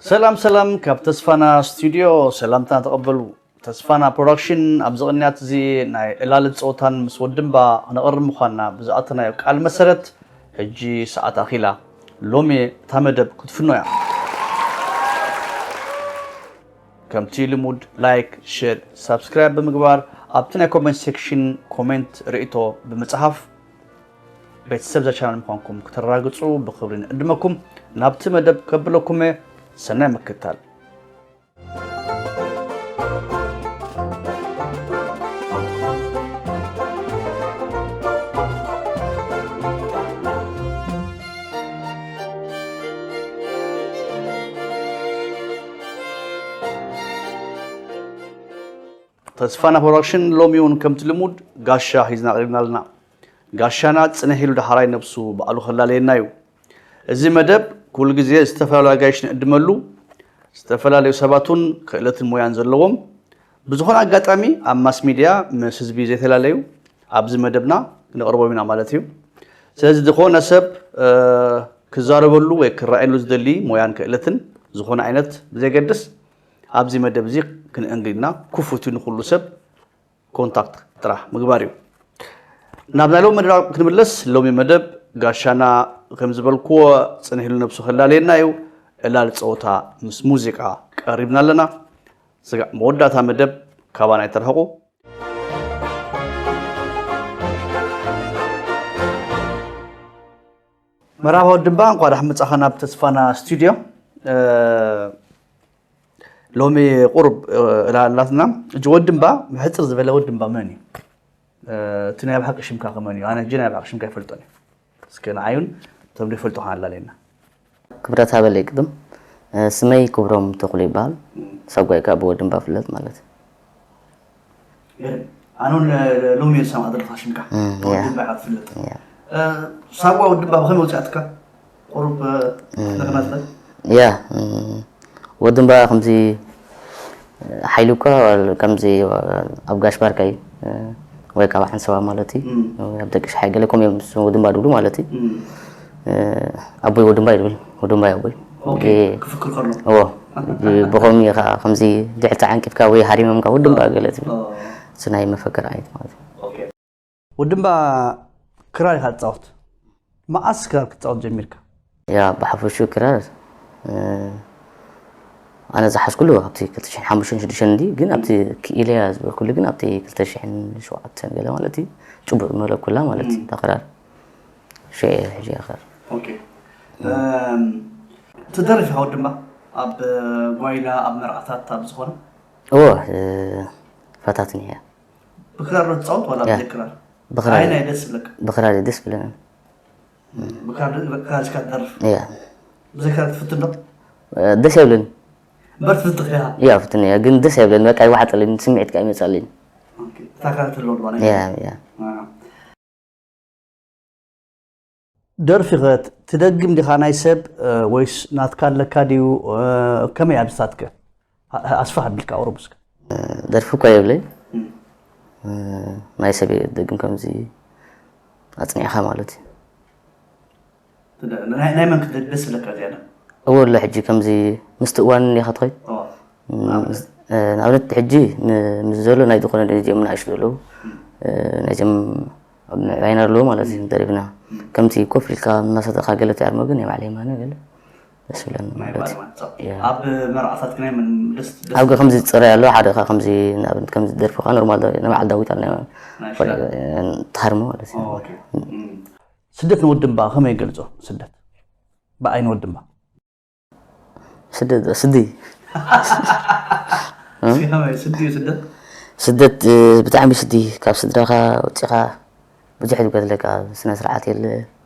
ሰላም ሰላም፣ ካብ ተስፋና ስቱዲዮ ሰላምታ ተቐበሉ። ተስፋና ፕሮዳክሽን ኣብዚ ቅንያት እዚ ናይ ዕላልን ፀወታን ምስ ወድምባ ክነቕርብ ምዃንና ብዝኣተናዮ ቃል መሰረት፣ ሕጂ ሰዓት ኣኺላ። ሎሚ እታ መደብ ክትፍኖ እያ። ከምቲ ልሙድ ላይክ፣ ሼር፣ ሳብስክራይብ ብምግባር ኣብቲ ናይ ኮሜንት ሴክሽን ኮሜንት ርእይቶ ብምጽሓፍ ቤተሰብ እዛ ቻናል ምዃንኩም ክተረጋግጹ ብኽብሪ ንዕድመኩም። ናብቲ መደብ ከብለኩም እየ። ሰናይ ምክትታል። ተስፋና ፕሮዳክሽን ሎሚ እውን ከምቲ ልሙድ ጋሻ ሒዝና ቀሪብና ኣለና። ጋሻና ጽንሕ ኢሉ ዳሕራይ ነብሱ ባዕሉ ከላለየና እዩ። እዚ መደብ ኩሉ ግዜ ዝተፈላለዩ ኣጋይሽ ንዕድመሉ፣ ዝተፈላለዩ ሰባት እውን ክእለትን ሞያን ዘለዎም፣ ብዝኾነ ኣጋጣሚ ኣብ ማስ ሚድያ ምስ ህዝቢ ዘይተላለዩ ኣብዚ መደብና ክነቕርቦም ኢና ማለት እዩ። ስለዚ ዝኾነ ሰብ፣ እ፣ ክዛረበሉ ወይ ክረኣየሉ ዝደሊ ሞያን ክእለትን ዝኾነ ዓይነት ብዘይገድስ ኣብዚ መደብ እዚ ክንእንግድ ኢና። ክፉት እዩ ንኹሉ ሰብ ኮንታክት ጥራሕ ምግባር እዩ። ናብ ናይ ሎሚ መደብ ክንምለስ፣ ሎሚ መደብ ጋሻና ከም ዝበልክዎ ጽንሕ ኢሉ ነብሱ ከላለየና እዩ። ዕላል ጸወታ ምስ ሙዚቃ ቀሪብና ኣለና። ስጋዕ መወዳእታ መደብ ካባና ኣይትርሕቁ። መርሓባ ወዲ እምባ፣ እንኳዕ ደሓን መጻኻ ናብ ተስፋና ስቱድዮ። እ፣ ሎሚ ቁሩብ፣ እ፣ ዕላል ኣላትና። እጂ ወዲ እምባ፣ ብሕጽር ዝበለ ወዲ እምባ መን እዩ? እ፣ እቲ ናይ ብሓቂ ሽምካ ከ መን እዩ? ኣነ እጂ ናይ ብሓቂ ሽምካ ኣይፈልጦን እየ። እስከ ንዓዩን እቶም ዘይፈልጡ ከነላልየና። ክብረት ሃበለይ ቅድም። እ፣ ስመይ ክብሮም ተኽሉ ይበሃል። ሳጓይ ከኣ ብወዲ እምባ ፍለጥ ማለት እዩ። ገርም። ኣነ እውን ሎሚ እየ ዝሰምዓ ዘለኹ ሽምካ። እም፣ ያ። ወዲ እምባ ኢኻ ትፍለጥ። ያ። እ፣ ሳጓ ወዲ እምባ ብኸመይ ወፂኣትካ? ቁሩብ፣ እ፣ እም፣ ክትነግረና ትኽእል? ያ፣ እም፣ ወዲ እምባ ከምዚ፣ እ፣ ሓይሉ እኳ ከምዚ ኣብ ጋሽ ባርካ እዩ፣ እ፣ ወይ ካብ ሓንሰባ ማለት እዩ። እም። ኣብ ደቂ ሸሓይ ገለ ከምኡ እዮም፣ እሱ ወዲ እምባ ድብሉ ማለት እዩ። እም። እ፣ ኣቦይ ወዲ እምባ እዩ ድብል፣ ወዲ እምባ እዩ ኣቦይ። ኦኬ፣ እ፣ ክፍክር ከሎ። እዎ፣ ብ-፣ ብኸምኡ እዩ ኸዓ ከምዚ ድሕርታ ዓንቂፍካ ወይ ሃሪሞምካ ወዲ እምባ ኦ፣ ገለ ትብል። ኦ። እሱ ናይ መፈክር ዓይነት ማለት እዩ። ኦኬ። ወዲ እምባ ክራር ኢኻ ትጻወት። መዓስ ክራር ክትጻወት ጀሚርካ? ያ፣ ብሓፈሽኡ ክራር፣ እ፣ ኣነ ዝሓዝኩሉ ኣብቲ ክልተ ሽሕን ሓሙሽተን ሽዱሽተን እንዲ፣ ግን ኣብቲ ክኢለያ ዝበልኩሉ ግን ኣብቲ ክልተ ሽሕን ሸውዓተን ገለ ማለት እዩ። ጭቡጥ መለኩላ ማለት እዩ፣ እም። እታ ክራር። ሽዑ እየ ሕጂ እያ ክራር። ኦኬ። እም፣ ትደርፍ ኢኻ ወዲ እምባ? ኣብ ጓይላ፣ ኣብ መርዓታት፣ ኣብ ዝኾነ? እዎ፣ እ፣ ፈታትን እየ። ብክራር ዶ ትጻወት ዋላ ያ። ብዘይ ክራር? ብክራር። ኣየናይ ደስ ይብለካ? ብክራር እዩ ደስ ይብለኒ። ብክራር ዶ-፣ ብክራር እስካ ትደርፍ? ያ። ብዘይ ክራር ትፍትን ዶ? እ፣ ደስ ኣይብለኒ። እምበር ትፍትን ኢኻ? ያ፣ ፍትን እየ፣ ግን ደስ ኣይብለኒ። በቃ ይወሓጠለኒ፣ ስምዒት ከኣ ይመጻለኒ። ኦኬ። እታ ክራር ትህልወልዋ ናይ ያ፣ ያ። አ። ደርፊ ኸ ትደግም ዲኻ ናይ ሰብ፣ እ፣ ወይስ ናትካ ኣለካ ድዩ? እ፣ ከመይ ኣብስታትከ? ኣ-፣ ኣስፍሕ ኣቢልካ ቁሩብ እስከ። ደርፊ እኳ የብለይ። እም። እ፣ ናይ ሰብ እየ ደግም ከምዚ ኣጽኒዕኻ ማለት እዩ። ትደ-፣ ናይ፣ ናይ መን ክደ-፣ ደስ ይብለካ ዝያዳ? እወ ኣሎ ሕጂ ከምዚ ምስቲ እዋን እንዲኻ ትኸይድ። እዋ። እ፣ ንኣብነት? ምስ-፣ እ፣ ንኣብነት ሕጂ ን-፣ ምስ ዘሎ ናይ ዝኾነ ናይዚኦም ንኣሽቱ ዘለዉ፣ እም። እ፣ ናይዚኦም ኣብ ምዕባይና ኣለዉ ማለት እዩ፣ እም። ደሪፍና። እም። ከምቲ ኮፍ ኢልካ እናሰተኻ ገለ ትዕርሞ ግን ናይ ባዕለይ ማነ ገለ ደስ ይብለኒ ናይ ማለት እዩ። ባዕለይ ማነ፣ ጸ-፣ ያ። ኣብ መርዓታት ግን ናይ መን ደስ፣ ደስ ኣብ ከምዚ ዝጽረይ ኣሎ፣ ሓደ ኸ ከምዚ ንኣብነት ከምዚ ደርፊ ኸ ኖርማል ዳ-፣ ናይ በዓል ዳዊት ኣሎ ናይ ናይ ሽላ። ትሃርሞ ማለት እዩ። ኦ፣ ኦኬ። እም። ስደት ንወዲ እምባ ከመይ ይገልጾ? ስደት ብዓይኒ ወዲ እምባ። ስደት፣ ስዲ። እ? እስኪ ከመይ ስዲ እዩ ስደት? ስደት፣ እ፣ ብጣዕሚ ስዲ። ካብ ስድራኻ ወጺኻ ብዙሕ ዝጎድለካ ስነ ስርዓት የለ።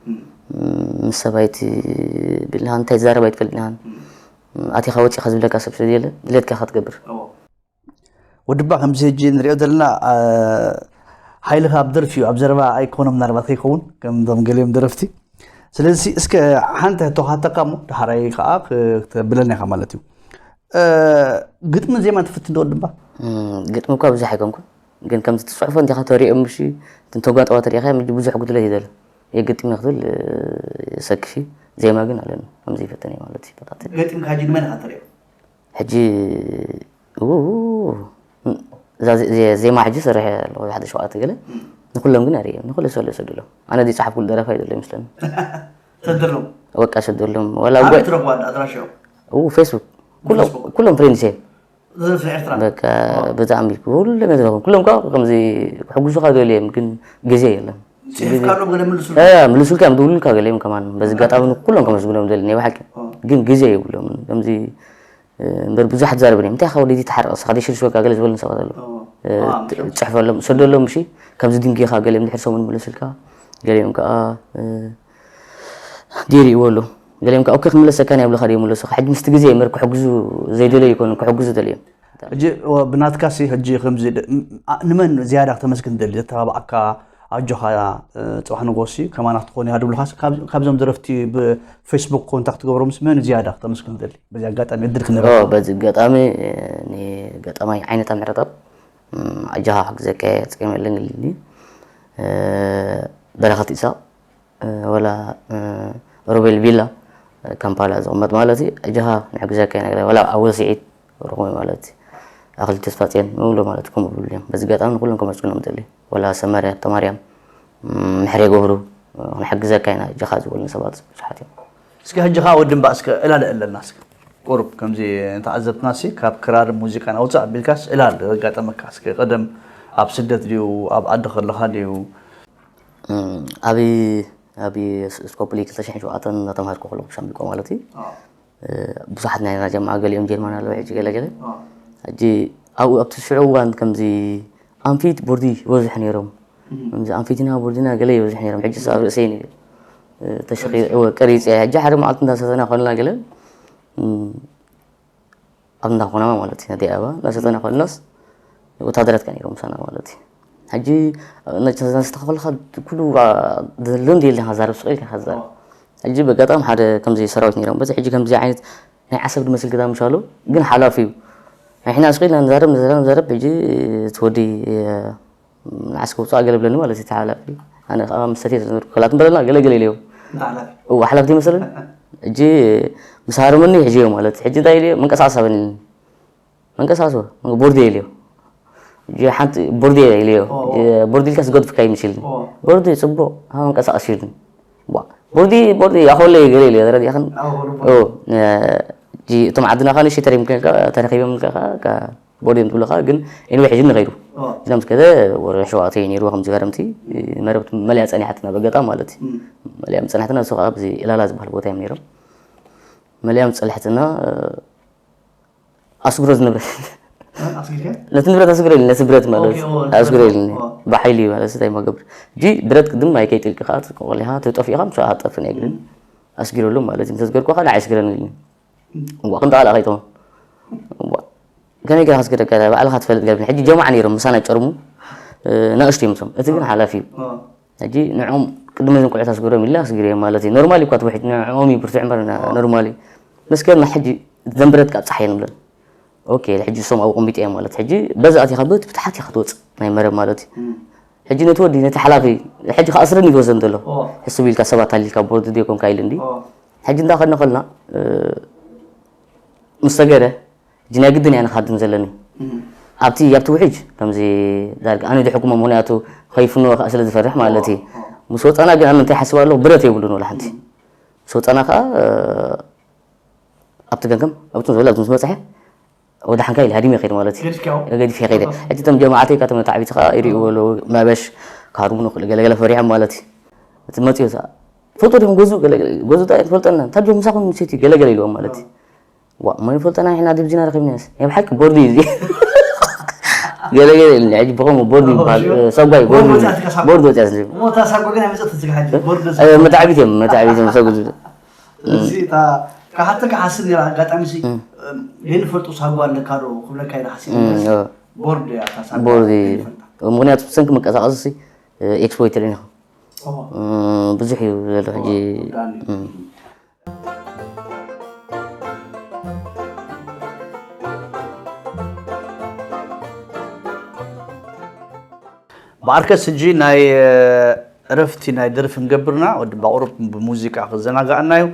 እም። ም፣ ምስ ሰብ ኣይትብል ኢኻ፣ እንታይ ትዛረብ ኣይትፈልጥን ኢኻ። እም። ኣቲኻ ወጺኻ ዝብለካ ሰብ ስለ ዘየለ ድሌትካ ኢኻ ትገብር። እዎ። ወዲ እምባ ከምዚ ሕጂ ንሪኦ ዘለና፣ አ፣ ሓይልኻ ኣብ ደርፊ እዩ፣ ኣብ ዘረባ ኣይኮኖም ምናልባት ከይከውን፣ ከም እዞም ገሊኦም ደረፍቲ። ስለዚ እስከ ሓንቲ ሕቶ ክሓተካ እሞ፣ ዳሕራይ ከዓ ክ-፣ ክተብለና ኢኻ ማለት እዩ። እ፣ ግጥሚ ዜማ ትፍትን ዶ ወዲ እምባ? እም፣ ግጥሚ እኳ ብዙሕ ኣይኮንኩን፣ ግን ከምዚ ትጽሕፎ እንዲኻ ተሪኦም፣ ምሽ፣ እንተጓጠዋ ተሪእኻ፣ ምሽ ብዙሕ ጉድለት እዩ ዘሎ። የግጥም እየ ክትብል፣ እ፣ የሰክፍ እዩ። ዜማ ግን ኣለኒ፣ ከምዚ ይፈትን እየ ማለት እዩ። በቃ፣ ገጢምካ ሕጂ ንመን ኢኻ ተሪኦ? ሕጂ እው፣ እዛ ዜ- ዜ- ዜማ ሕጂ ሰሪሐ ኣለኹ ሓደ ሸውዓተ ገለ። ንኩሎም ግን ኣርእዮም፣ ንኩሉ ሰሎ ሰድሎም። ኣነ ዝጸሓፍኩሉ ደረፋ ይደሎ ይመስለኒ። ተድሎም በቃ ሰደሎም። ወላ ኣበይ ጓ- ትረኽቦ ኣድራሻኦም? እው፣ ፌስቡክ ኩሎም ፌስቡክ። ኩሎም ፍሬንድስ እዮም። ዘፍሪ ኤርትራ በቃ ብጣዕሚ ኩሎም እዮም ዝረኽቡ። ኩሎም እኳ ከምዚ ክሕግዙኻ ገለ እዮም፣ ግን ግዜ የለን። ጽሒፍካሎም ገለ ምልሱ እ፣ ምልሱልካ እዮም፣ ድውሉልካ ገለ እዮም ከማን። በዚ ኣጋጣሚ ኩሎም ከመስግኖም ደሊ ናይ ብሓቂ። ግን ግዜ የብሎም። ከምዚ እ፣ እምበር ብዙሓት ዛረብን እዮም። እንታይ ኢኻ ወለዲ ተሓረቕ፣ እስኻ ደሽርሽወካ ገለ ዝበሉን ሰባት ኣለዉ። እ፣ ጽሕፈሎም፣ ሰደሎም፣ እሺ፣ ከምዚ ድንጊኻ ገለ እዮም ድሕሪ ሰሙን ምልሱልካ። ገለ እዮም ከኣ እ፣ ዲር ይወሉ። ገለ እዮም ከኣ ኦኬ ክምለሰካ ናይ ብለኻ ድዩ ምለሱኻ። ሕጂ ምስቲ ግዜ እምበር ክሕግዙ ዘይደለዩ ይኮኑ፣ ክሕግዙ ደልዮም። ሕጂ ብናትካሲ ሕጂ ከምዚ ደ- ም- ኣ- ንመን ዝያዳ ክተመስግን ትደሊ? ዘተባብዓካ ኣጆኻ እ፣ ጽባሕ ንጎሲ ከማና ክትኾን እያ ድብሉኻስ ካብ- ካብዞም ደረፍቲ ብፌስቡክ ኮንታክት ትገብሮምስ መን ዝያዳ ክተመስግን ትደሊ? በዚ ኣጋጣሚ ዕድል ክንህብ ኦ፣ በዚ ኣጋጣሚ እ፣ ንገጣማይ ዓይነታ ምሕረተኣብ ም፣ ኣጆኻ ክሕግዘካ እየ፣ ጸገም የለን ኢሉኒ። እ፣ በረኸት ኢሳቕ እ፣ ወላ እ፣ ሮቤል ቢላ እ፣ ካምፓላ ዝቕመጥ ማለት እዩ። ኣጆኻ ንሕግዘካ ኢና ገለ ወላ ኣወል ስዒድ ርኹም ማለት እዩ። ኣኽሊሉ ተስፋጽዮን ምብሎ ማለት ከምኡ ብሉ እዮም። በዚ ኣጋጣሚ ንኩሎም ከመስግኖም እደሊ። ወላ ሰመርያ ሃብተማርያም ም፣ ምሕሬ ገብሩ እ፣ ክንሕግዘካ ኢና ኣጆኻ ዝበሉኒ ሰባት ብዙሓት እዮም። እስኪ ሕጂ ኸዓ ወዲ እምባ እስከ እላለ ኣለና እስከ ቁሩብ ከምዚ ንተዓዘብትና ሲ ካብ ክራር ሙዚቃ ናውፃእ ኣቢልካስ እላል ዘጋጠመካ እስከ ቀደም ኣብ ስደት ድዩ ኣብ ዓዲ ከለኻ ድዩ እም፣ ኣብ ኣብ ስኮፕሊ ክልተ ሽሕን ሸውዓተን እናተምሃርኩ ከለኹ ሻምቢቆ ማለት እዩ። እ፣ ብዙሓት ናይ ጀማዓ ገሊኦም ጀርመን ኣለዉ ሕጂ ገለ ገለ። ሕጂ ኣብኡ ኣብቲ ሽዑ እዋን ከምዚ ኣንፊት ቦርዲ ይበዝሑ ነይሮም። ከምዚ ኣንፊትና ቦርዲና ገለ ይበዝሑ ነይሮም። ሕጂ ኣብ ርእሰይ ነይሩ። እ፣ ተሸኺ-፣ እወ፣ ቀሪጸ። ሕጂ ሓደ መዓልቲ እንዳሰተና ኮንና ገለ፣ እም፣ ኣብ እንዳ ኮናማ ማለት እዩ፣ ኣደይ ኣበባ እንዳሰተና ኮንናስ ወታደራት ከ ነይሮም ምሳና ማለት እዩ። ሕጂ ነስተኻኸልካ ኩሉ ዘሎ እንዲ ኢልካ ዛረብ ስቕ ኢልካ ዛረብ። ሕጂ በጋጣሚ ሓደ ከምዚ ሰራዊት ነይሮም። በዚ ሕጂ ከምዚ ዓይነት ናይ ዓሰብ ዝመስል ገዛ ምሻሉ ግን ሓላፊ እዩ። ንሕና ስቕ ኢልና ንዛረብ፣ ንዛረብ፣ ንዛረብ። ሕጂ እቲ ወዲ፣ እ፣ ንዓስ ከውፅኣ ገለ ብለኒ ማለት እዩ፣ እቲ ሓላፊ። ኣነ ከዓ ምስ ሰትየ ዝነበርኩ ከላት ንበለና ገለ ገለ ኢለዮ። እዎ፣ ሓላፊ ይመስለኒ። ሕጂ ምስ ሃረመኒ ሕጂ እዮ ማለት። ሕጂ እንታይ ኢለዮ? መንቀሳቐስ ሃበኒ። መንቀሳቐስ ቦርድ ኢለዮ። ሕጂ ሓንቲ ቦርድ ኢለዮ። ኦ። ቦርድ ኢልካ ዝገድፍካ ይመስልኒ። ኦ። ቦርድ ጽቡቕ፣ ሃ መንቀሳቐስ ኢሉኒ። ዋ፣ ቦርድ፣ ቦርድ ኣኸለ ገለ ኢለዮ፣ ተረዲእኽን? ኣኸለ። ኦ፣ እ፣ ሕጂ እቶም ዓድና ከዓ ንእሽተይ ተረኺቦም ኢልካ፣ ተረኺቦም ኢልካ ከዓ፣ ካ-፣ ቦርድ እዮም ዝብሉኻ፣ ግን ኤኒዌይ ሕጂ ንኸይዱ። ኦ። እዛ ምስ ከደ ወረ ሸውዓተ እዩ ነይሩ፣ ከምዚ ጋር ምቲ መረብ መሊኣ ጸኒሓትና በገጣ ማለት እዩ። እም። መሊኣ ጸኒሓትና፣ እሱ ከዓ ኣብዚ ኢላላ ዝበሃል ቦታ እዮም ነይሮም። መሊኣ ጸኒሓትና፣ እ፣ ኣስጉሮ ዝንብረት። ኣስጊርካ? ነቲ ንብረት ኣስጉረልኒ፣ ነቲ ብረት ማለት ኦኬ፣ ኦ፣ ኣስጉረልኒ። ኦ። ብሓይሊ እዩ ማለት እንታይ መገብር። ሕጂ ብረት ቅድም ማይ ከይጥልቂ ከዓ ትቆሊኻ ትጠፊእኻ፣ ምስኡ ኣጠፍን እየ ግን ኣስጊረሉ ማለት እዩ። እንተዝገርኩ ከዓ ንዓይ ኣስግረኒ ኢሉኒ። እዋ፣ ክንጠቓላዕ ከይትኾን። እዋ። ከመይ ገይርካ ኣስገደካ? ባዕልኻ ትፈልጥ ገብኒ። ሕጂ ጀማዓ ነይሮም፣ ምሳና ጨርሙ፣ እ፣ ንኣሽቱ እዮም እቶም። እቲ ግን ሓላፊ እዩ። ኦ። ሕጂ ንዕኦም ቅድሚ እዞም ቆልዑት ኣስግሮም ኢልና ኣስጊረዮም ማለት እዩ። ኖርማል እዩ እኳ እቲ ውሕጅ ንዕኦም እዩ ብርቱዕ እምበር ና-፣ ኖርማል እዩ። መስገርና ሕጂ ዘንብረትካ ኣብ ጸሓይ ንብለን። ኦኬ፣ ሕጂ እሶም ኣብኡ ቆንቢጥ እዮም ማለት። ሕጂ በዛ ኣቲኻ ብትብትሓት ኢኻ ትወጽእ ናይ መረብ ማለት እዩ። እም። ሕጂ ነቲ ወዲ፣ ነቲ ሓላፊ፣ ሕጂ ከኣስረኒ ይወሰን ዘሎ። ኦ። ሕስብ ኢልካ ሰባት ኣሊልካ ቦርድ ድዮ ኮንካ ኢሉ እንዲ። ኦ። ሕጂ እንዳኸድና ከልና፣ እ፣ ምስ ሰገረ፣ ሕጂ ናይ ግድን እያ ንኻድም ዘለኒ። እም። ኣብቲ፣ ኣብቲ ውሕጅ፣ ከምዚ ዳርጋ ኣነ ድሕኩሞ፣ ምኽንያቱ ኸይፍንዎ ከዓ ስለ ዝፈርሕ ማለት እዩ። ኦ፣ ኦ። ምስ ወፃና ግን ኣነ እንታይ ሓስብ ኣለኹ፣ ብረት የብሉን ወላ ሓንቲ። እም። ምስ ወፃና ከዓ፣ እ፣ ኣብቲ ገምገም፣ ኣብቲ ዝበለ፣ ኣብቲ ምስ በፅሐ፣ ወደ ሓንካ ኢለ ሃዲመ ከይድ ማለት እዩ። ገዲፍካዮ? ገዲፈ ከይደ። ኦ። ሕጂ እቶም ጀማዓተይ፣ ካቶም ተዓቢቲ ከዓ ይሪእዎ ኣለዉ፣ መበሽ፣ ክሃርሙኒ ክእሉ፣ ገለገለ ፈሪሖም ማለት እዩ። እቲ መፅኡ፣ ፈልጦ ዲኹም ገዙ፣ ገለገለ፣ ገዙ እንታይ ትፈልጠና? እንታይ ዲኹም ምሳኹም ምሸት እዩ፣ ገለገለ ኢልዎም ማለት እዩ። ዋ፣ መን ይፈልጠና ንሕና ድብዚና ረኺብናስ? ናይ ብሓቂ ቦርድ እዩ እዚ። ገለገለ ኢሉኒ፣ ሕጂ ብኸምኡ ቦርድ ይበሃል፣ ኦ፣ እ፣ ሰጓይ፣ ቦርድ ቦርድ እዩ። ወፂኣትካ ሳጓ። ቦርድ ወፂኣ ስለ እሞ እታ ሳጓ ግን ኣይመፀት ትዝካ ሕጂ፣ ቦርድ እታ ሳጓ ግን ኣይመፀት። እዚ እታ፣ ክሓተካ ሓስብ ነይራ፣ ኣጋጣሚ ሲ፣ እም። እም፣ ዘይንፈልጦ ሳጓ ኣለካ ዶ ክብለካ ኢለ ሓሲብ እም፣ ነይረ። እ። ቦርድ እያ እታ ሳጓ ቦርድ እዩ። ዘይንፈልጣ። ምኽንያቱ ብሰንኪ መንቀሳቐሲ ሲ፣ እ፣ ኤክስፖ ኣይትርእን ኢኻ። ኦ። እ፣ ብዙሕ እዩ ዘሎ ሕጂ። ኦ፣ ዳኒ። እም። ብዓርከስ ሕጂ ናይ፣ እ፣ እረፍቲ ናይ ደርፊ ንገብርና፣ ወዲ ባቑሩብ ብሙዚቃ ክዘናጋኣና እዩ።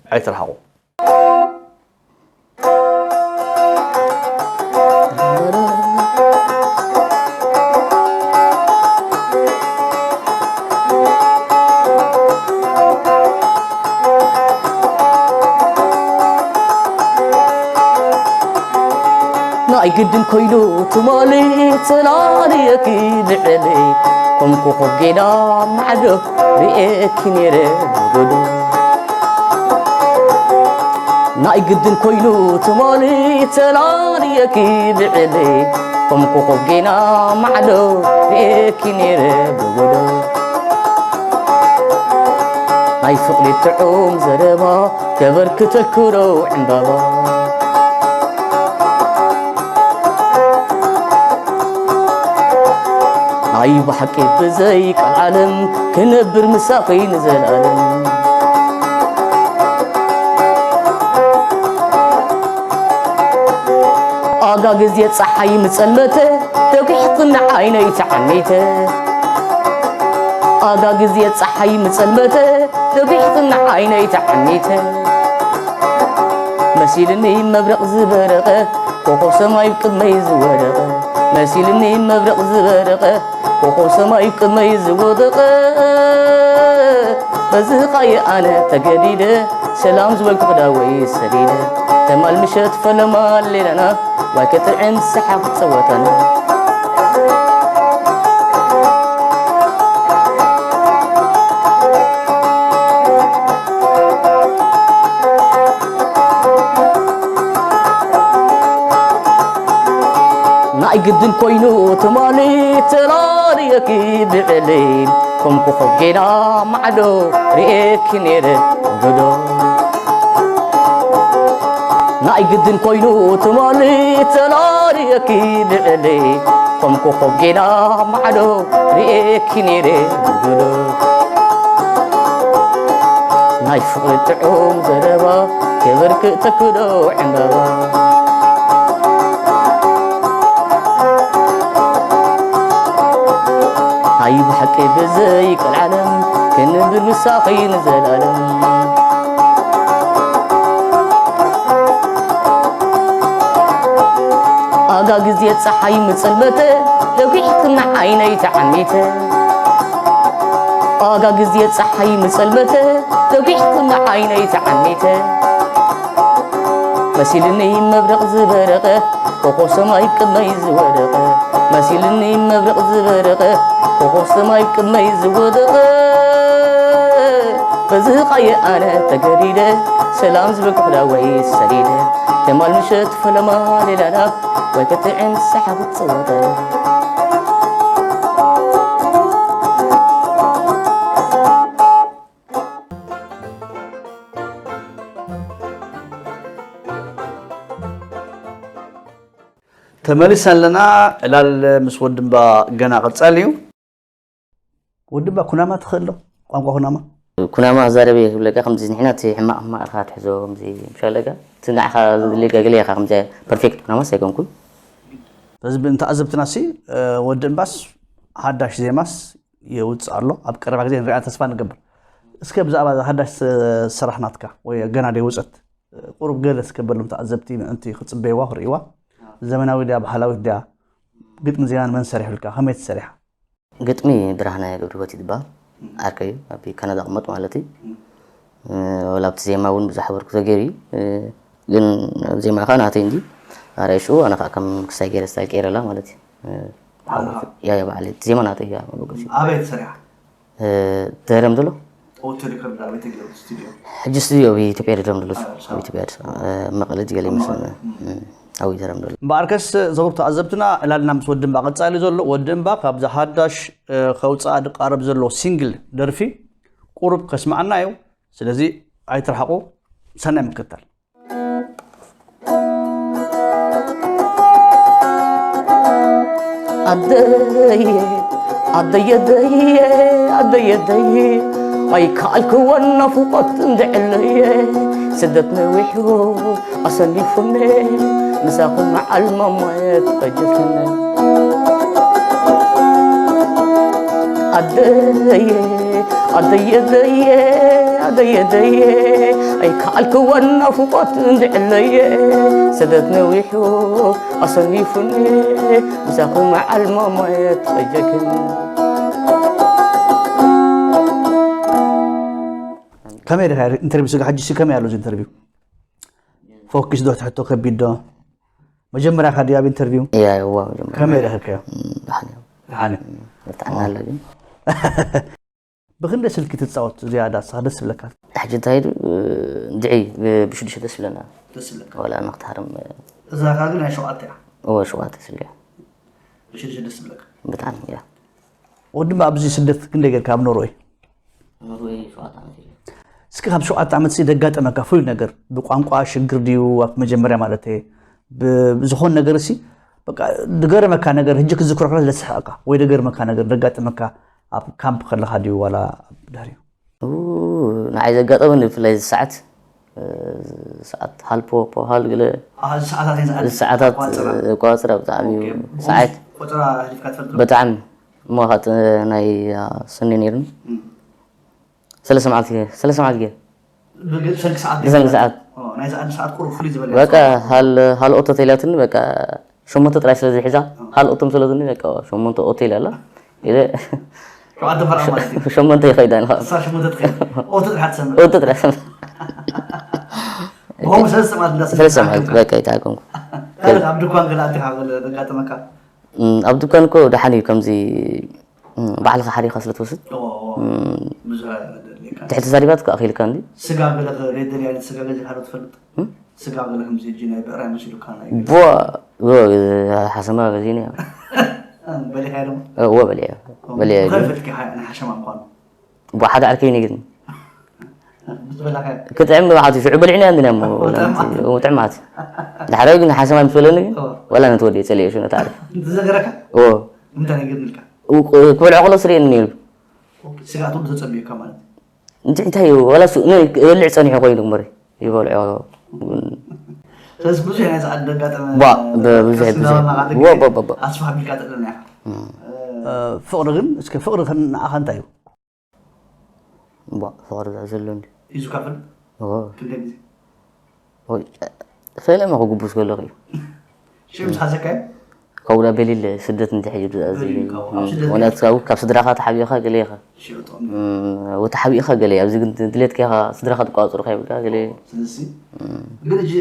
ኣይትርሓቑ። ኣይግድን ኮይኑ ትማሊ ተላልየኪ ብዕሊ፣ ከም ኮኾብ ጌና ማዕዶ ርእየኪ ነይረ ብጉዱ። ናይ ግድን ኮይኑ ትማሊ ተላልየኪ ብዕሊ፣ ከም ኮኾብ ጌና ማዕዶ ርእየኪ ነይረ ብጉዱ። ናይ ፍቕሪ ጥዑም ዘረባ ከበርክተልኩ ዶ ዕምባባ? ናይ ብሓቂ ብዘይ ቃል ዓለም ክነብር ምሳኺ ንዘለኣለም። ኣጋ ግዜ ጸሓይ ምጸልመተ፣ ተጒሕክን ንዓይነይ ተዓሚተ። ኣጋ ግዜ ጸሓይ ምጸልመተ፣ ተጒሕክን ንዓይነይ ተዓሚተ። መሲልኒ መብረቕ ዝበረቐ፣ ኮኾብ ሰማይ ቅድመይ ዝወደቐ። መሲልኒ መብረቕ ዝበረቐ፣ ኮኾብ ሰማይ ቅድመይ ዝወደቐ። በዚ ኻየ ኣነ ተገዲደ፣ ሰላም ዝበልኩ ክዳወይ ሰዲደ። ተማል ምሸት ፈለማ ሌላና፣ ዋይ ክጥዕም ሰሓቕ ጸወታና። ናይ ግድን ኮይኑ ትማሊ ተላልየኪ ብዕሊ፣ ከም ኮኾብ ጌና ማዕዶ ርእየኪ ነይረ ብጉዶ። ናይ ግድን ኮይኑ ትማሊ ተላልየኪ ብዕሊ፣ ከም ኮኾብ ጌና ማዕዶ ርእየኪ ነይረ ብጉዶ። ናይ ፍቕሪ ጥዑም ዘረባ ክብር ክተክዶ ዕምባባ። ኣይ ብሓቂ ብዘይ ቀልዓለም ክንብር ምሳኺ ንዘላለም። ኣጋ ግዜ ጸሓይ ምጸልመተ፣ ደጒሕክና ዓይነይ ተዓሚተ። ኣጋ ግዜ ጸሓይ ምጸልመተ፣ ደጒሕክና ዓይነይ ተዓሚተ። መሲልኒ መብረቕ ዝበረቐ፣ ኮኾብ ሰማይ ቅድመይ ዝወደቐ። መሲልኒ መብረቕ ዝበረቐ፣ ኮኾብ ሰማይ ቅድመይ ዝወደቐ። በዚ ኻየ ኣነ ተገዲደ፣ ሰላም ዝብል ክዳወይ ሰዲደ። ተማል ምሸት ፈለማ ሌላና፣ ወይ ክትዕም ሰሓ ክትጽወተ። ተመሊስና ኣለና። ዕላል ምስ ወዲ እምባ ገና ቀጻሊ እዩ። ወዲ እምባ ኩናማ ትኽእል ዶ? ቋንቋ ኩናማ? ኩናማ ኣዛረበ እየ ክብለካ፣ ከምዚ ንሕና እቲ ሕማቕ ሕማቕ ኢልካ ትሕዞ፣ ከምዚ ምሻለካ፣ እቲ ንዓኻ ዘድልየካ ገለ ኢኻ፣ ከምዚ ፐርፌክት ኩናማስ ኣይኮንኩን። ስለዚ ብእንተ ኣዘብትና ሲ፣ እ፣ ወዲ እምባስ ሓዳሽ ዜማስ የውጽእ ኣሎ። ኣብ ቀረባ ግዜ ንሪኣ ተስፋ ንገብር። እስከ ብዛዕባ እዛ ሓዳሽ ስ-፣ ስራሕ ናትካ ወይ ገና ደይወጸት፣ እ፣ ቁሩብ ገለ እስከ በሎም ተኣዘብቲ ምእንቲ ክጽበይዋ ክርእይዋ። ዘመናዊ ድያ፣ ባህላዊት ድያ? ግጥሚ ዜማን መን ሰሪሑልካ? ከመይ ተሰሪሓ? ግጥሚ ብርሃነ ገብረህይወት እዩ ዝበሃል። ዓርከይ እዩ፣ ኣብ ካናዳ ቅመጥ ማለት እዩ። እ፣ ወላ ኣብቲ ዜማ እውን ብዙሕ ወርክ ተገይሩ እዩ። እ፣ ግን ዜማ ኸዓ ናተይ እንዲ ኣራይ ሽኡ ኣነ ኸዓ ከም ክሳይ ገይረ ስታይል ቀይረላ ማለት እዩ። እ፣ ባዕልኻ? ያ፣ ያ፣ ባዕለይ። እቲ ዜማ ናተይ እያ መበገሲ። ኣበይ ተሰሪሓ? እ፣ ተረም ዘሎ? ኦቶ ሪከርድ ኣበይ ተገይሩ ስቱዲዮ? ሕጂ ስቱዲዮ ኣብ ኢትዮጵያ ሪከርድ ዘሎ። ኣብ ኣዲስ ኣበባ። ኣብ ኢትዮጵያ ኣዲስ ኣበባ። እ፣ መቐለ ዝገለ ይመስለኒ። እም። እ፣ ኣብ ኢትዮጵያ ሪከርድ ዘሎ። እምበኣርከስ ዘውር ተኣዘብትና ዕላልና ምስ ወዲ እምባ ቀጻሊ ዘሎ፣ ወዲ እምባ ካብዛ ሓዳሽ፣ እ፣ ከውጽኣ ዝቃረብ ዘሎ ሲንግል ደርፊ ቁሩብ ከስምዓና እዩ። ስለዚ ኣይትርሓቑ። ሰናይ ምክትታል። ኣደየ፣ ኣደየ፣ ኣደየ፣ ኣደየ፣ ኣደየ፣ ኣይከኣልክወን ናፍቖት እንድዕለየ፣ ስደት ነዊሑ ኣሰኒፉኒ፣ ምሳኹም መዓል ማማየ ተፈጀክኒ። ኣደየ፣ ኣደየ፣ ኣደየ፣ ኣደየ፣ ኣደየ፣ ኣይከኣልክወን ናፍቖት እንድዕለየ፣ ስደት ነዊሑ ኣሰኒፉኒ፣ ምሳኺ መዓል ማማየ ተፈጀክኒ። ከመይ ዲኻ ኢንተርቪው ስጋ? ሕጂ ሲ ከመይ ኣሎ እዚ ኢንተርቪው? ፎኪስ ዶ? ትሕቶ ከቢድ ዶ? መጀመርያኻ ድዩ ኣብ ኢንተርቪው? እያ እዋ መጀመርያ ከመይ ረኸብካዮ? ደሓን እዮም ደሓን ብጣዕሚ ኣሎ ግን ብክንደይ ስልኪ ትፃወት ዝያዳ ንስኻ ደስ ዝብለካ? ሕጂ እንታይ ኢሉ እንድዒ ብሽዱሽተ ደስ ይብለና ደስ ዝብለካ ወላ ንክትሃርም እዛ ካ ግን ናይ ሸውዓተ እያ እወ ሸውዓተ ስልኪ ብሽዱሽተ ደስ ዝብለካ ብጣዕሚ እያ ወዲ እምባ ኣብዚ ስደት ክንደይ ጌርካ ኣብ ኖርወይ? ኖርወይ ሸውዓተ ዓመት ኢለ እስኪ ካብ ሸውዓተ ዓመት ሲ ደጋጠመካ ፍሉይ ነገር ብቋንቋ ሽግር ድዩ ኣብ መጀመርያ ማለት እየ ብዝኾን ነገር ሲ በቃ ድገረመካ ነገር ህጂ ክዝክሮ ከለስ ለስሕቀካ ወይ ደገርመካ ነገር ደጋጠመካ ኣብ ካምፕ ከለኻ ድዩ ዋላ ኣብ ድሕሪኡ ኡ፣ ንዓይ ዘጋጠመኒ ብፍላይ እዚ ሰዓት እ፣ ሰዓት ሃልፖ ፖሃል ገለ ኣብዚ ሰዓታት እየ ዝኣል ሰዓታት ቆፅራ ቆፅራ ብጣዕሚ እዩ ኦኬ። ሰዓት ቆፅራ ህሊፍካ ትፈልጥ ዶ? ብጣዕሚ እሞ ካጥ ናይ ሰኒ ነይሩኒ እም። ሰለስተ መዓልቲ ገይረ ሰለስተ መዓልቲ ገይረ ብግ- ብሰንኪ ሰዓት ብሰንኪ ሰዓት ኦ፣ ናይ ዝኣል ሰዓት ቁሩብ ፍሉይ ዝበለ በቃ ሃል ሃል ኦቶ ተይላትኒ በቃ ሸሞንተ ጥራይ ስለ ዝሒዛ ሃል ኦቶ ምስ በለትኒ በቃ ሸሞንተ ኦቶ ኢላ ኣላ ኢለ ሸውዓተ ፈራ ማለት እዩ ሸሞንተ ይኸይዳ ንኻ እሳ ሸሞንተ ትኸይድ ኦቶ ጥራሕ ትሰምዕ ኦቶ ጥራይ ሰምዕ ብኸምኡ ሰለስተ ማለት እንዳ ሰለስተ መዓልቲ በቃ ይተሃከምኩ ካልእ ኣብ ድኳን ገለ ኣቲኻ ገለ ዘጋጠመካ እም፣ ኣብ ድኳን እኮ ደሓን እዩ ከምዚ እም፣ ባዕልኻ ሓሪኻ ስለ ትወስድ ኦ፣ ኦ፣ እም፣ ብዙሕ ኣይደልየካ ትሕቲ ሳዲባት ከኣ ኣኺልካ እንዲ ስጋ ገለ ከ- ደልያ ዓይነት ስጋ ገዚእካ ዶ ትፈልጥ እም? ስጋ ገለ ከምዚ ሕጂ ናይ ብዕራይ መሲሉካ ናይ ቦ ቦ፣ ሓሰማ ገዚእኒ እያ በሊኻ ዶ እዎ በሊዐ በሊዐ ብኸመይ ፈልጥካ ናይ ሓሸማ ምኳኑ ብሓደ ዓርከይ ነጊርኒ ዝበላካ ክጥዕም ብሓቲ ሽዑ በሊዕና እንድና እሞ ጥዕማት። ጥዕማት ዳሕራዊ ግን ሓሰማ ምስ በለኒ ግን እዎ። ወላ ነቲ ወዲ የፀልዮ ሽነ ታሪፍ ዝነገረካ እዎ እንታይ ነጊርልካ ክበልዖ ከሎ ስርየኒ ነይሩ ስጋቱ ተፀቢዩካ ማለት እዩ እንጂ እንታይ እዩ ወላ ሱ ነ- ክበልዕ ፀኒሑ ኮይኑ እምበሪ ይበልዖ ስለዚ ብዙሕ ናይ ዝዓድ ደጋጠመ ቧ፣ ብብዙሕ፣ ብዙሕ። ቧ፣ ቧ፣ ቧ፣ ቧ። ኣስፋሕ ቢልካ ጥለና ኢኻ እም፣ ፍቕሪ ግን እስኪ ፍቕሪ ከ ንዓኻ እንታይ እዩ ቧ፣ ፍቕሪ ዘሎ እንዲ ሒዙካ ፈልጥ እዎ ክንደይ ግዜ ወይ ፈለመ ክጉብስ ከለኹ እዩ ሽዑ ምስ ሓዘካ እዩ ካብኡ ዳ በሊለ ስደት እንድሕር እዩ ብዛእዚ በሊልካ፣ ኣብ ስደት ወናትካ ካብ ስድራኻ ተሓቢእኻ ገለ ኢኻ ሽዑ ጥቕሚ ወተሓቢእኻ ገለ ኣብዚ ግን ድሌትካ ኢኻ ስድራኻ ትቋፅሩካ ይብልካ ገለ ስለዚ ግን እጂ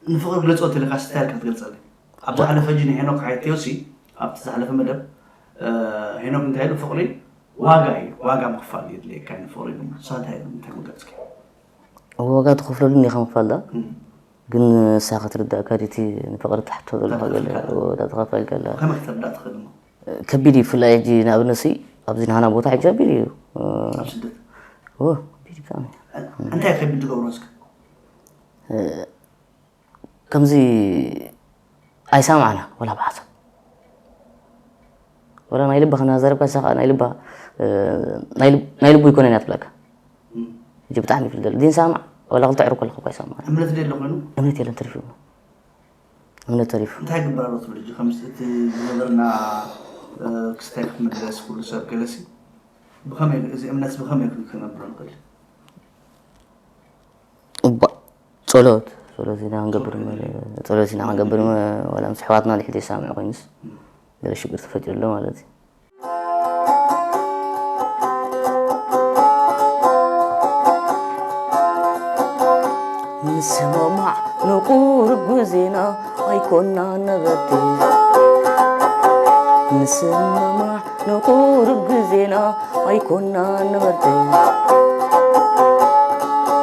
ንፍቕሪ ግለፆ ተለካ ስታይ ኢልካ ትገልፀለይ ኣብ ዝሓለፈ እጂ ንሄኖክ ሓየትዮ ሲ ኣብቲ ዝሓለፈ መደብ እ፣ ሄኖክ እንታይ ኢሉ ፍቕሪ ዋጋ እዩ ዋጋ ምክፋል የድልየካ እዩ ንፍቕሪ ኢሉ ንስኻ እንታይ እንታይ መገፅኪ ዋጋ ትኸፍለሉ እንዲኻ ምክፋል ዳ እም፣ ግን ንሳ ክትርዳእካ ድቲ ንፍቕሪ ትሓቶ ዘለኻ ገለ ተኸፍልካ። ወዳ ተኸፈልካ ኣላ ከመይ ክትርዳእ ትኽእል እሞ ከቢድ እዩ ብፍላይ ሕጂ ንኣብነት ሲ ኣብዚ ናህና ቦታ ሕጂ ከቢድ እዩ ኣብ ስደት ኦ ከቢድ እዩ ብጣዕሚ እንታይ ከቢድ ትገብሮ እስከ ከምዚ ኣይሰማዕና ወላ ብሓሳብ ወላ ናይ ልባ ከናዘረብካ ንሳ ከዓ ናይ ልባ ናይ ልቡ ይኮነን እያ ትብለካ ሕጂ ብጣዕሚ ይፍልደል ዲን ሰማዕ ወላ ክልተ ዕሩ ከለካ እኳ ይሰማዕ እምነት ደለ ኮይኑ እምነት የለን ተሪፉ እምነት ተሪፉ እንታይ ግበር ኣሎ ትብል ሕጂ ከምዚ እቲ ዝነበርና ክስታይ ክትምለስ ኩሉ ሰብ ገለሲ ብኸመይ እዚ እምነት ብኸመይ ክንነብሮ ንኽእል እባ ጸሎት ጸሎት ኢና ክንገብር ጸሎት ኢና ክንገብር ወላ ምስ ኣሕዋትና ድሕድ የሳምዕ ኮይኑስ ገለ ሽግር ተፈጢሩ ኣሎ ማለት እዩ ንስማማዕ ንቁርብ ግዜና ኣይኮና ነበርቲ ንስማማዕ ንቁርብ ግዜና ኣይኮና ነበርቲ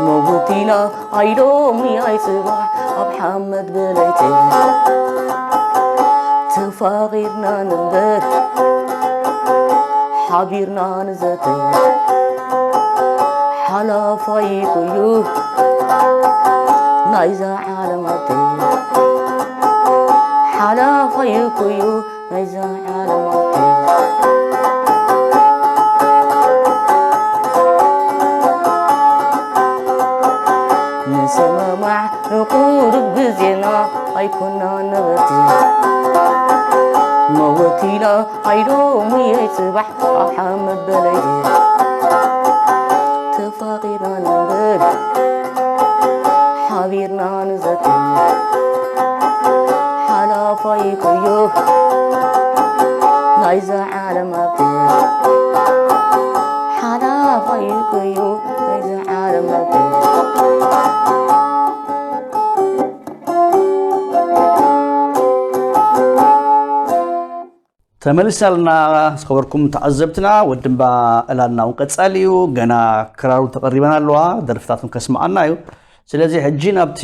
መውቲና ኣይሎሚ ኣይፅባሕ ኣብ ሓመድ በለይቲ ተፋቒርና ንንበር ሓቢርና ንዘተ ሓላፋይ ኩዩ ናይዛ ዓለም ኣቲ ሓላፋይ ኩዩ ናይዛ ዓለም ኣቲ ንሰማማዕ ንቁሩብ ግዜና ኣይኮና ነበርቲ መወቲና ኣይሎሚ ኣይፅባሕ ኣብ ሓመድ በለይቲ ተፋቒርና ንንበር ሓቢርና ንዘቲ ሓላፋይ ኩዩ ናይዛ ዓለም ኣብቲ ሓላፋይ ኩዩ ናይዛ ዓለም ኣብቲ ተመሊስና ኣለና። ዝኸበርኩም ተዓዘብትና፣ ወዲ እምባ ዕላልና እውን ቀጻሊ እዩ። ገና ክራር እውን ተቐሪበና ኣለዋ፣ ደርፍታት እውን ከስምዓና እዩ። ስለዚ ሕጂ ናብቲ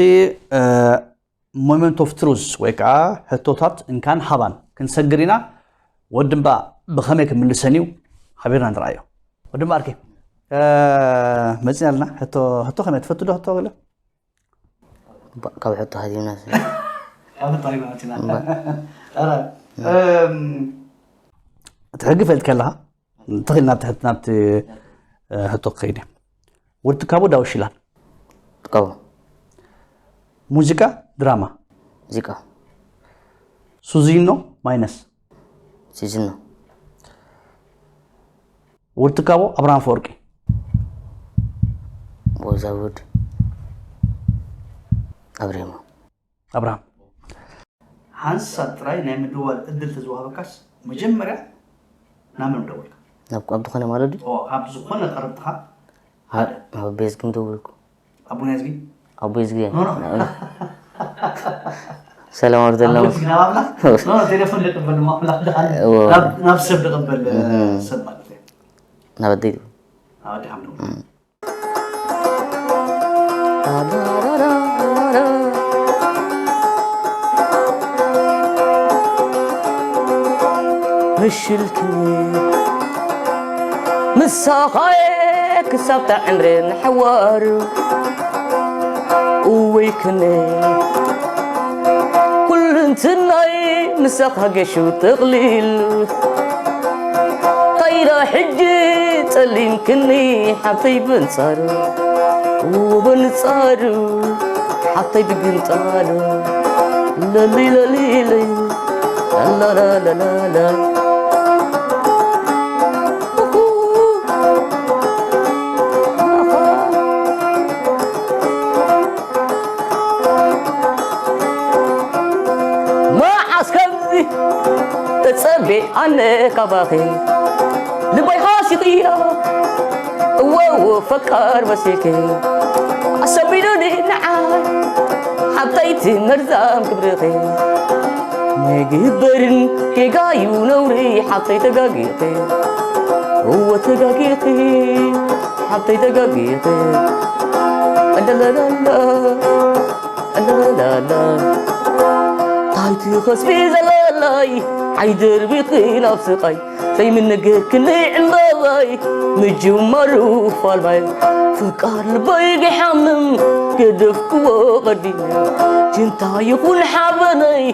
ሞመንት ኦፍ ትሩዝ ወይ ከዓ ሕቶታት እንካን ሃባን ክንሰግር ኢና። ወዲ እምባ ብኸመይ ክምልሰን እዩ? ሓቢርና ንርኣዮ። ወዲ እምባ ኣርኬ፣ መፂና ኣለና። ሕቶ ሕቶ ከመይ ትፈቱ ዶ? ሕቶ ገለ ካብ ሕቶ ሃዲምና ኣብ እንታይ መፂና? ኧረ፣ እም፣ እቲ ሕጊ ፈልጥ ከለኻ እንተኽእል ናብቲ ሕት- ናብቲ እ፣ ሕቶ ክኸይድ እየ። ወዲ ትካቦ ዳዊት ሽላን። ትካቦ። ሙዚቃ፣ ድራማ። ሙዚቃ። ሱዚኖ፣ ማይነስ። ሲዝኖ። ወዲ ትካቦ፣ ኣብርሃም ፈወርቂ። ቦዛውድ። ኣብሬሞ። ኣብርሃም። ሓንሳብ ጥራይ ናይ ምድዋል እድል ተዝወሃበካስ መጀመርያ ናብ መን ምደወልካ? ናብ ኣብ ዝኾነ ማለት ድዩ? ኦ፣ ካብ ዝኾነ ቀረብትኻ አ- ኣብ ቤዝግን ደወልኩ። ኣቡና ዝጊ? ኣብ ቤዝግን። ኖ፣ ኖ። ሰላም ኣርደልና። ኣቡና ዝጊ ናብ ኣምላኽ? ኖ፣ ኖ፣ ቴሌፎን ደቀበል፣ ማ ኣምላኽ ደሓን። እዎ። ናብ- ናብ ሰብ ደቀበል፣ ሰብ ማለት እዩ። ናብ ኣደይ። ናብ ኣዲ ሓምዶ። ምሽልክኒ ምሳኻየ ክሳብ ታዕምረ ንሓዋሩ እወይ ክነ ኩልንትናይ ምሳኻ ገሹ ተቕሊሉ ካይዳ ሕጂ ጸሊምክኒ ሓፍተይ በንጻሩ እወ በንጻሩ ሓፍተይ ብግንጣሉ ለሊ ለሊ ለይ ላላላላላ መዓስ ከምዚ ተጸቤ ኣነ ካባኺ ልበይ ሃሲኽያ እወ እወ ፈቃር መሲልኪ ኣሰቢሉኒ ንዓይ ሓብተይቲ መርዛም ክብርኺ መግበርን ጌጋዩ ነውሪ ሓብተይ ተጋጊኺ እወ ተጋጊኺ ሓብተይ ተጋጊኺ ኣለለለለ ኣለለለለ ታይቲ ኸስቢ ዘለለይ ዓይደርቢኺ ናብ ስቓይ ዘይምንግርክኒ ዕምበባይ ምጅማሩ ፋልማይ ፍቃር ልበይ ገሓምም ገደፍክዎ ቐዲመ ጅንታ ይኹን ሓበነይ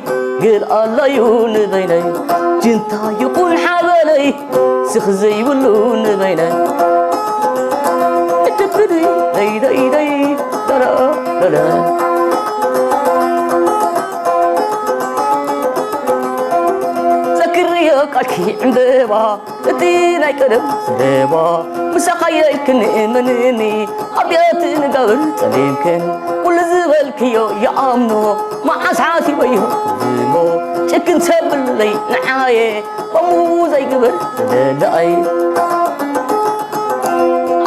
ገል ኣላዩ ንበይነይ ጅንታ ይኹን ሓበነይ ስኽ ዘይብሉ ንበይነይ እድብድይ ደይ ደይ ደይ ደረ ደረ ዘክርዮ ቃልኪ ዕምበባ እቲ ናይ ቀደም ዘረባ ምሳኻ የልክን እመንኒ ኣብያት ንጋብር ጸሊምክን ኩሉ ዝበልክዮ ይኣምኖ መዓስ ሓሲበዮ ዝሞ ጭክን ሰብለይ ንዓየ ከምኡ ዘይግበር ዝደለኣይ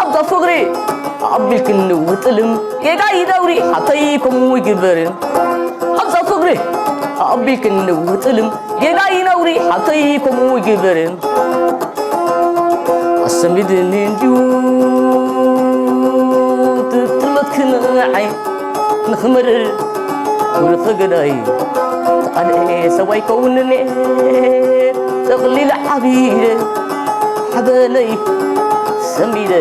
ኣብዛ ፍቕሪ ኣቢልክን ንውጥልም ጌጋ ይደውሪ ሓተይ ከምኡ ይግበር ኣብዛ ፍቕሪ ኣቢልክን ንውጥልም ጌጋ ይነውሪ ሓተይ ከምኡ ይግበር ኣሰሚድኒ እንድዩ ትጥመትክን ዓይ ንኽመርር ክብሪ ኽገዳይ ተቓልኤ ሰብኣይ ከውንኔ ጠቕሊለ ዓቢደ ሓበነይ ሰሚደ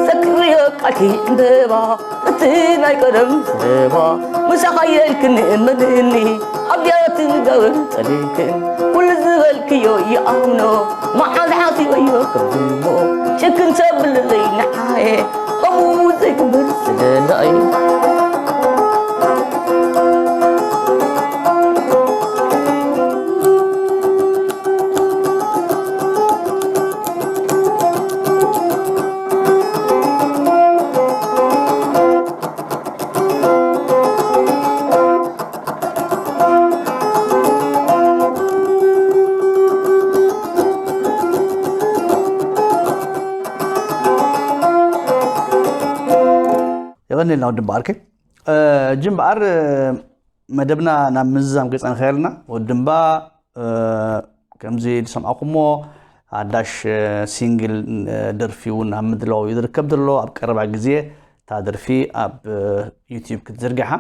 ዘክርዮ ቃልኪ ዕምበባ እቲ ናይ ቀደም ዘረባ ምሳኻ የልክኒ እመንኒ ኣብያትን ጋብር ጸሊምክን ኩሉ ዝበልክዮ ይኣምኖ መዓዝ ሓሲበዮ ከምዝሞ ጭክን ሰብልለይ ንዓየ ከምኡ ዘይግበር ዝደላዩ ቀኒልና ወዲ እምበኣር ከ? እ፣ ጂ እምበኣር፣ እ፣ መደብና ናብ ምዝዛም ገጻ ንኸይድ ኣለና። ወዲ እምባ፣ እ፣ ከምዚ ዝሰማዕኩሞ ሓዳሽ፣ እ፣ ሲንግል፣ እ፣ ደርፊ እውን ኣብ ምድላው እዩ ዝርከብ ዘሎ። ኣብ ቀረባ ግዜ እታ ደርፊ ኣብ፣ እ፣ ዩቲዩብ ክትዝርግሓ።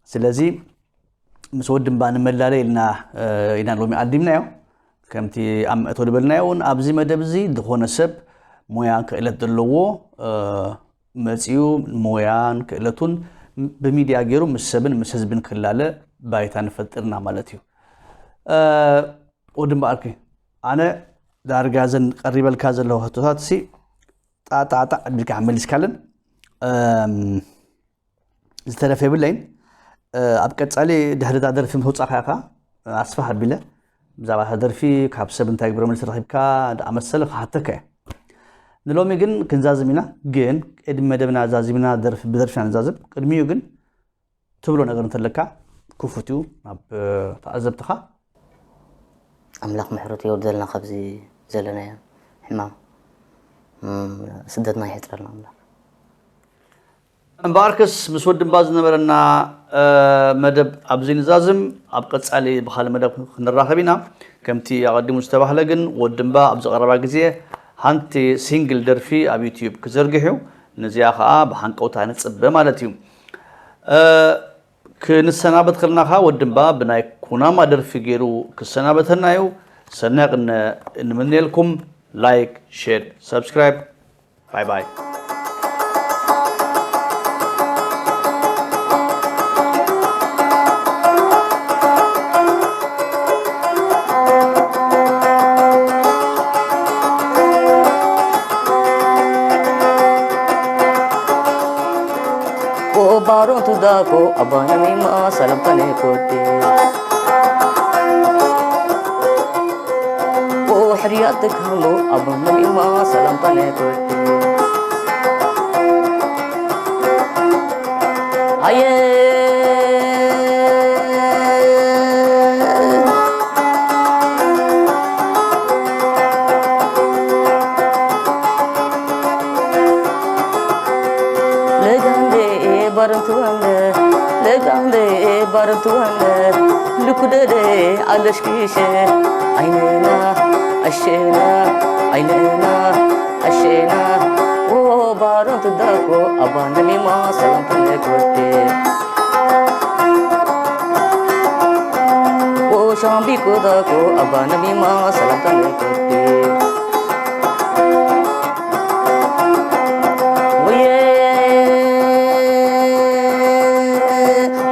ስለዚ ምስ ወዲ እምባ ንመላለይ ኢልና፣ እ፣ ኢና ሎሚ ዓዲምናዮ። ከምቲ ኣብ መእተዊ ዝበልናዮ እውን ኣብዚ መደብ እዚ ዝኾነ ሰብ ሞያን ክእለት ዘለዎ፣ እ፣ መጺኡ ሞያን ክእለቱን ብሚድያ ገይሩ ምስ ሰብን ምስ ህዝብን ክላለ ባይታ ንፈጥርና ማለት እዩ። እ፣ ወዲ እምባ ኣርኪ፣ ኣነ ዳርጋ ዘን ቀሪበልካ ዘለዉ ሕቶታት ሲ ጣጣጣ ኣቢልካ መሊስካለን። እም፣ ዝተረፈ የብለይን። እ፣ ኣብ ቀጻሊ ድሕሪ እዛ ደርፊ ምስ ወጻእካ ኢኻ ኣስፋሕ ኣቢለ ብዛዕባ እታ ደርፊ ካብ ሰብ እንታይ ግብረ መልሲ ረኺብካ ዝኣመሰለ ክሓተካ እየ። ንሎሚ ግን ክንዛዝም ኢና። ግን ቅድሚ መደብና ዛዚምና ደርፊ ብደርፊ ኢና ንዛዝም። ቅድሚኡ ግን ትብሎ ነገር እንተለካ ክፉት እዩ ናብ፣ እ፣ ተዓዘብትኻ። ኣምላኽ ምሕረቱ የውርደልና ካብዚ ዘለናዮ ሕማም። እም፣ ስደትና ይሕጽረልና ኣምላኽ። እምበኣርከስ ምስ ወዲ እምባ ዝነበረና፣ እ፣ መደብ ኣብዚ ንዛዝም። ኣብ ቀጻሊ ብኻልእ መደብ ክንራኸብ ኢና። ከምቲ ኣቐዲሙ ዝተባህለ ግን ወዲ እምባ ኣብዚ ቀረባ ግዜ ሓንቲ ሲንግል ደርፊ ኣብ ዩቲዩብ ክዘርግሕ እዩ። ነዚኣ ኸኣ ብሃንቀውታ ንጽበ ማለት እዩ። እ፣ ክንሰናበት ከለና ኸኣ ወዲ እምባ ብናይ ኩናማ ደርፊ ገይሩ ክሰናበተና እዩ። ሰናይ ቅነ እንምነየልኩም። ላይክ፣ ሼር፣ ሰብስክራይብ። ባይ ባይ። ኦ ባሮቱ ዳኮ ኣባና ሚማ ሰላምታ ነኮቴ። ኦ ሕርያት ትካሞ ኣባና ሚማ ሰላምታ ነኮቴ። ኣየ ለጋንዴ ባረንትዋነ፣ ለጋንዴ ባረንትዋነ፣ ልኩደደ ኣለሽኪሸ፣ ዓይነና ኣሸና፣ ዓይነና ኣሸና፣ ኦ ባረንት ዳኮ ኣባና ሚማ ሰላምታ ነኮቴ። ኦ ሻምቢኮ ዳኮ ኣባና ሚማ ሰላምታ ነኮቴ። ወየ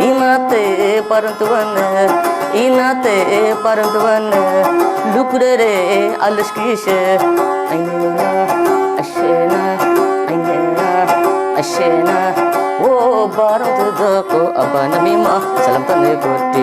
ኢናተ ፓረንትወነ፣ ኢናተ ፓረንትወነ፣ ሉኩደሬ ኣለሽኪሸ፣ ዓይንና ኣሸና፣ ዓይንና ኣሸና፣ ኦ ባረንት ደቆ ኣባና ሚማ ሰላምታ ነኮቴ።